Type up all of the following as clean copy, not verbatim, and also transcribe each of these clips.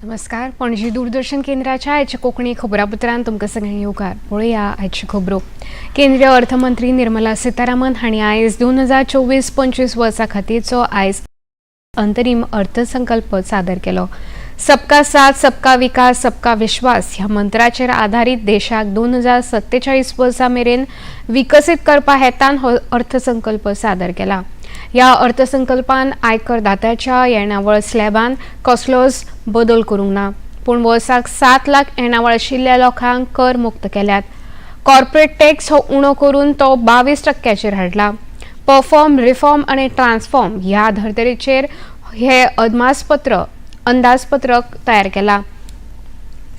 नमस्कार, पणजी दूरदर्शन केंद्राच्या आयच्या कोंकणी खबरापत्रांत तुमकां सगळ्यांक येवकार. पळोवया आयच्यो खबरो. केंद्रीय अर्थमंत्री निर्मला सीतारामन हांणी आयज 2024-25 वर्सा खातीरचो आयज अंतरीम अर्थसंकल्प सादर केलो. सबका साथ, सबका विकास, सबका विश्वास ह्या मंत्राचेर आधारीत देशाक 2047 वर्सा मेरेन विकसीत करपा हेतान हो अर्थसंकल्प सादर केला. ह्या अर्थसंकल्पान आयकरदात्याच्या येणावळ स्लॅबान कसलोच बदल करूंक ना, पूण वर्साक 7 लाख येणावळ आशिल्ल्या लोकांक कर मुक्त केल्यात. कॉर्पोरेट टॅक्स हो उणो करून तो 22% हाडला. परफॉर्म, रिफॉर्म आनी ट्रान्सफॉर्म ह्या धर्तरेचेर हे अंदाजपत्रक तयार केला.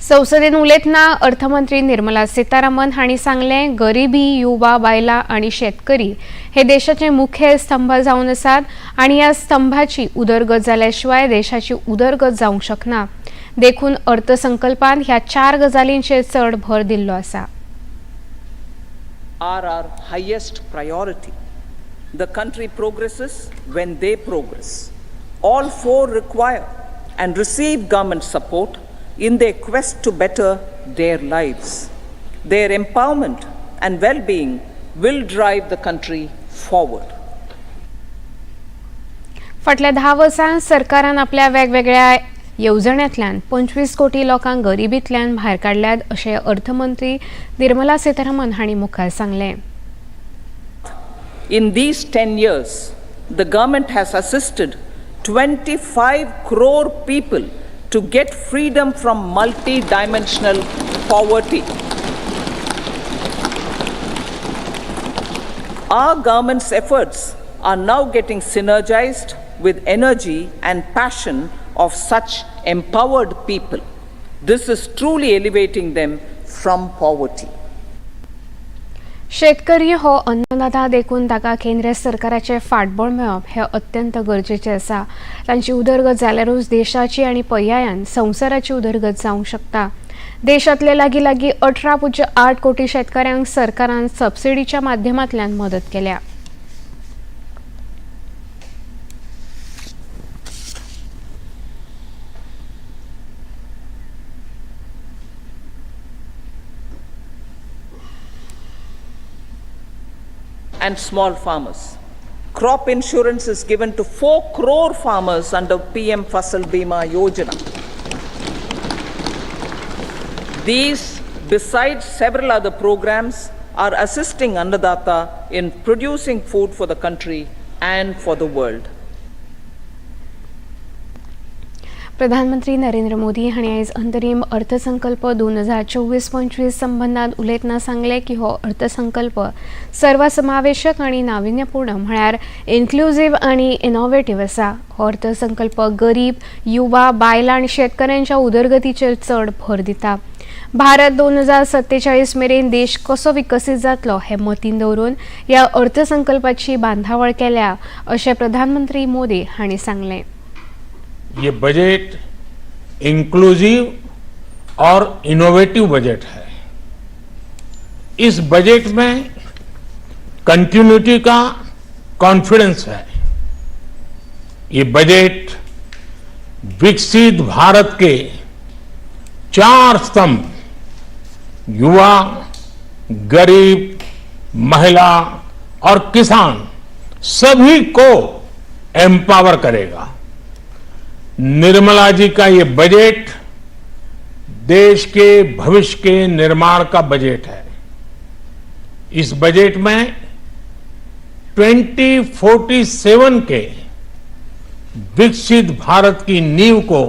संसदेन उलयतना अर्थमंत्री निर्मला सीतारामन हांणी सांगलें, गरिबी, युवा, बायलां आनी शेतकरी हे देशाचे मुखेल स्तंभ जावन आसात आनी ह्या स्तंभाची उदरगत जाल्या शिवाय देशाची उदरगत जावंक शकना. देखून अर्थसंकल्पांत ह्या 4 गजालींचेर चड भर दिल्लो आसा. Are our highest priority. The country progresses when they progress. All 4 require and receive government support in their quest to better their lives. Their empowerment and well-being will drive the country forward. फाटल्या 10 वर्सां सरकारान आपल्या वेगवेगळ्या येवजण्यांतल्यान 25 कोटी लोकांक गरिबींतल्यान भायर काडल्यात अशें अर्थमंत्री निर्मला सीतारामन हांणी मुखार सांगलें. In these 10 years, the government has assisted 25 crore people to get freedom from multi-dimensional poverty. Our government's efforts are now getting synergized with energy and passion of such empowered people. This is truly elevating them from poverty. शेतकरी हो अन्नदाता देखून ताका केंद्र सरकाराचें फाटबळ मेळप हें अत्यंत गरजेचें आसा. तांची उदरगत जाल्यारूच देशाची आनी पर्यायान संवसाराची उदरगत जावंक शकता. देशांतले लागीं लागीं 18.8 कोटी शेतकऱ्यांक सरकारान सबसिडीच्या माध्यमांतल्यान मदत केल्या. And small farmers. Crop insurance is given to 4 crore farmers under PM Fasal Bima Yojana. These, besides several other programs, are assisting Annadata in producing food for the country and for the world. प्रधानमंत्री नरेंद्र मोदी हांणी आयज अंतरीम अर्थसंकल्प 2024-25 संबंदांत उलयतना सांगलें की हो अर्थसंकल्प सर्वसमावेशक आनी नाविन्यपूर्ण म्हळ्यार इन्क्लुझीव आनी इनोव्हेटीव आसा. हो अर्थसंकल्प गरीब, युवा, बायलां आनी शेतकऱ्यांच्या उदरगतीचेर चड भर दिता. भारत 2047 मेरेन देश कसो विकसीत जातलो हें मतींत दवरून ह्या अर्थसंकल्पाची बांदावळ केल्या अशें प्रधानमंत्री मोदी हांणी सांगलें. ये बजट इंक्लूसिव और इनोवेटिव बजट है. इस बजट में कंटिन्यूटी का कॉन्फिडेंस है. ये बजट विकसित भारत के 4 स्तंभ, युवा, गरीब, महिला और किसान, सभी को एम्पावर करेगा. निर्मला जी का ये बजट देश के भविष्य के निर्माण का बजट है. इस बजट में 2047 के विकसित भारत की नींव को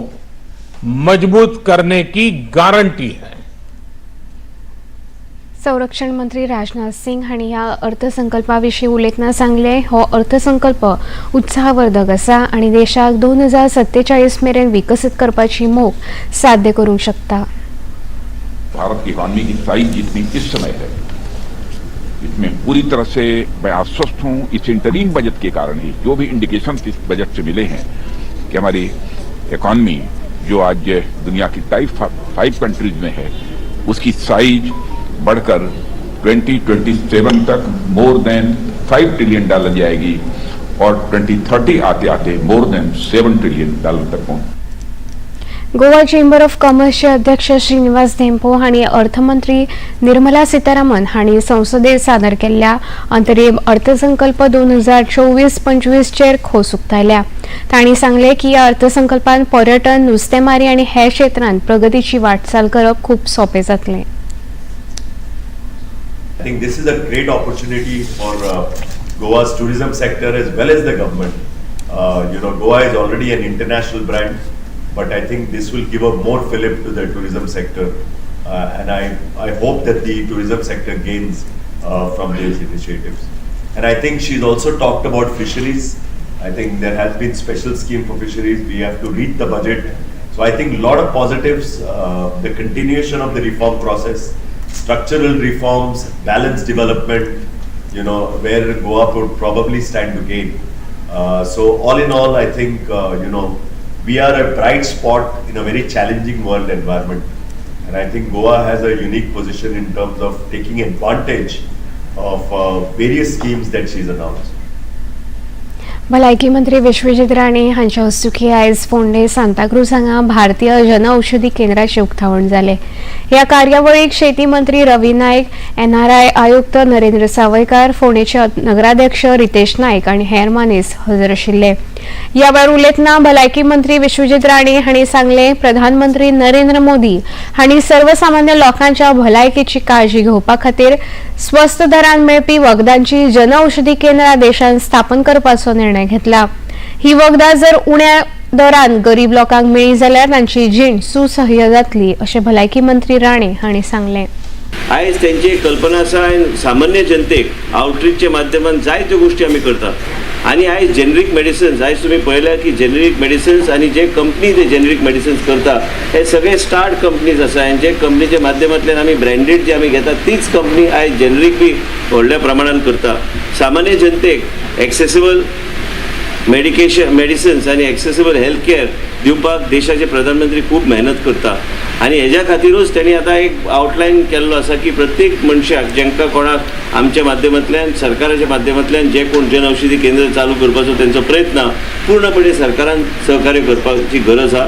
मजबूत करने की गारंटी है. संरक्षण मंत्री राजनाथ सिंग हांणी ह्या अर्थसंकल्पा विशीं उलयतना सांगलें, हो अर्थसंकल्प उत्साहवर्धक आसा आनी देशाक 2047 मेरेन विकसीत करपाची मोख साध्य करूंक शकता. भारत की इकॉनमी की साइज जितनी इस समय है, इसमें पूरी तरह से मैं आश्वस्त हूं, इस इंटरीम बजट के कारण ही जो भी इंडिकेशन इस बजट से मिले हैं कि हमारी इकॉनमी जो आज दुनिया की टाइप 5 कंट्रीज में है, उसकी साइज बढ़कर 2027 तक मोर देन 5 ट्रिलियन डॉलर जाएगी और 2030 आते आते मोर देन 7 ट्रिलियन डॉलर तक पहुंच गोवा चेंबर ऑफ कॉमर्सचे अध्यक्ष श्रीनिवास धेंपो हांणी अर्थमंत्री निर्मला सीतारामन हांणी संसदेत सादर केल्ल्या अंतरीम अर्थसंकल्प 2024-25चेर खोस उक्तायल्या. तांणी सांगलें की ह्या अर्थसंकल्पान पर्यटन, नुस्तेमारी आनी हेर क्षेत्रांत प्रगतीची वाटचाल करप खूब सोंपें जातलें. I think this is a great opportunity for Goa's tourism sector as well as the government. Goa is already an international brand, but I think this will give a more fillip to the tourism sector. And I hope that the tourism sector gains from these initiatives. And I think she's also talked about fisheries. I think there has been special scheme for fisheries. We have to read the budget. So I think a lot of positives, the continuation of the reform process, structural reforms, balanced development, where Goa would probably stand to gain. So all in all, I think, we are a bright spot in a very challenging world environment. And I think Goa has a unique position in terms of taking advantage of various schemes that she's announced. भलायकी मंत्री विश्वजीत राणे हांच्या हस्तुकीं आयज फोंडें सांताक्रूज हांगा भारतीय जनऔषधी केंद्राचें उक्तावण जालें. ह्या कार्यावळीक शेती मंत्री रवी नायक, एनआरआय आयुक्त नरेंद्र सावयकार, फोंडेचे नगराध्यक्ष रितेश नायक आनी हेर मानेस्त हजर आशिल्ले. ह्या वेळार उलयतना भलायकी मंत्री विश्वजीत राणे हांणी सांगलें, प्रधानमंत्री नरेंद्र मोदी हांणी सर्वसामान्य लोकांच्या भलायकेची काळजी घेवपा खातीर स्वस्त दरान मेळपी वखदांची जनऔषधी केंद्रां देशांत स्थापन करपाचो निर्णय घेतला. ही वखदां जर उण्या दरान गरीब लोकांक मेळ्ळी जाल्यार तांची जीण सुसह्य जातली, अशें भलायकी मंत्री राणे हांणी सांगलें. आयज तेंची एक कल्पना आसा आनी सामान्य जनतेक आउटरीचच्या माध्यमान जायत्यो गोश्टी आमी करतात. आनी आयज जेनरीक मेडिसिन्स, आयज तुमी पळयल्या की जेनरीक मेडिसिन्स आनी जे कंपनी ते जेनरीक मेडिसिन्स करता, हे सगळे स्टार्ट कंपनीज आसा. आनी जे कंपनीच्या माध्यमांतल्यान आमी ब्रँडेड जे आमी घेतात, तीच कंपनी आयज जेनरीक बी व्हडल्या प्रमाणान करता. सामान्य जनतेक एक्सेसिबल मेडिकेशन मेडिसिन्स आनी एक्सेसिबल हेल्थ केअर दिवपाक देशाचे प्रधानमंत्री खूब मेहनत करता. आनी हेज्या खातीरूच तेणी आतां एक आवटलायन केल्लो आसा की प्रत्येक मनशाक, जेंकां कोणाक आमच्या माध्यमांतल्यान, सरकाराच्या माध्यमांतल्यान जे कोण जन औषधी केंद्र चालू करपाचो तेंचो प्रयत्न, पूर्णपणे सरकारान सहकार्य करपाची गरज आहा.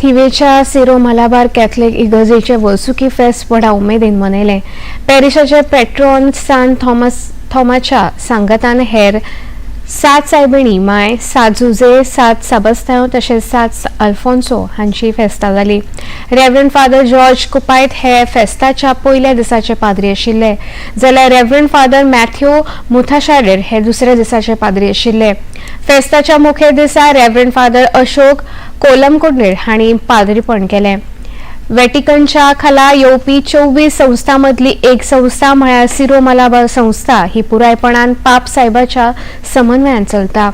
थिवेच्या सिरो मलाबार कॅथलिक इगर्जेचे वर्सुकी फेस्त व्हडा उमेदीन मनयलें. पॅरिशाचे पेट्रॉन सान थॉमस थॉमाच्या सांगातान हेर सात सायबिणी माय, सात जुजे, सात साबस्तांव तशेंच सात अल्फोन्सो हांची फेस्तां जाली. रेव्हरंड फादर जॉर्ज कुपायत हे फेस्ताच्या पयल्या दिसाचे पाद्री आशिल्ले, जाल्यार रेव्हरंड फादर मॅथ्यू मुथाशारेर हे दुसऱ्या दिसाचे पाद्री आशिल्ले. फेस्ताच्या मुखेल दिसा रेव्हरंड फादर अशोक कोलमकुंडेर हांणी पाद्रीपण केलें. वेटिकनच्या खाला येवपी 24 संस्थां मदली एक संस्था म्हळ्यार सिरो मलाबार संस्था ही पुरायपणान पाप साहेबाच्या समन्वयान चलता.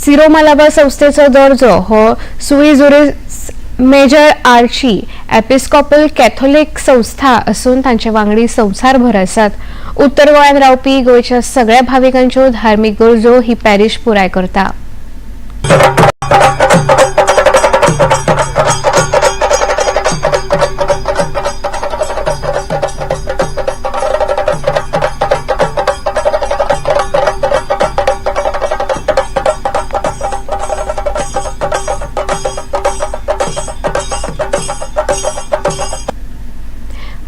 सिरो मलाबार संस्थेचो दर्जो हो सुई जुरीस मेजर आर्ची एपिस्कॉपल कॅथोलिक संस्था असून तांचे वांगडी संवसारभर आसात. उत्तर गोंयांत रावपी गोंयच्या सगळ्या भाविकांच्यो धार्मीक गरजो ही पॅरिश पुराय करता.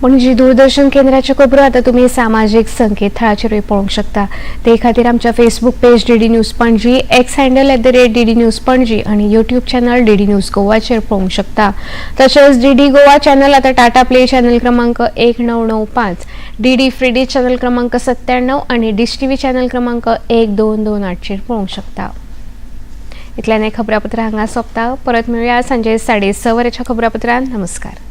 पणजी दूरदर्शन केंद्राच्यो खबरो आतां तुमी सामाजीक संकेतथळाचेरूय पळोवंक शकता. ते खातीर आमच्या Facebook page DD news Panaji, X handle @DDNews Panaji आनी युट्यूब चॅनल डीडी न्यूज गोवाचेर पळोवंक शकता. तशेंच डीडी गोवा चॅनल आतां टाटा प्ले चॅनल क्रमांक 1995, डीडी फ्री डी चॅनल क्रमांक 97 आनी डिश टीव्ही चॅनल क्रमांक 1228चेर पळोवंक शकता. इतल्यान खबरापत्र हांगा सोंपता. परत मेळुया सांजे 6:30 वरांच्या खबरापत्रान. नमस्कार.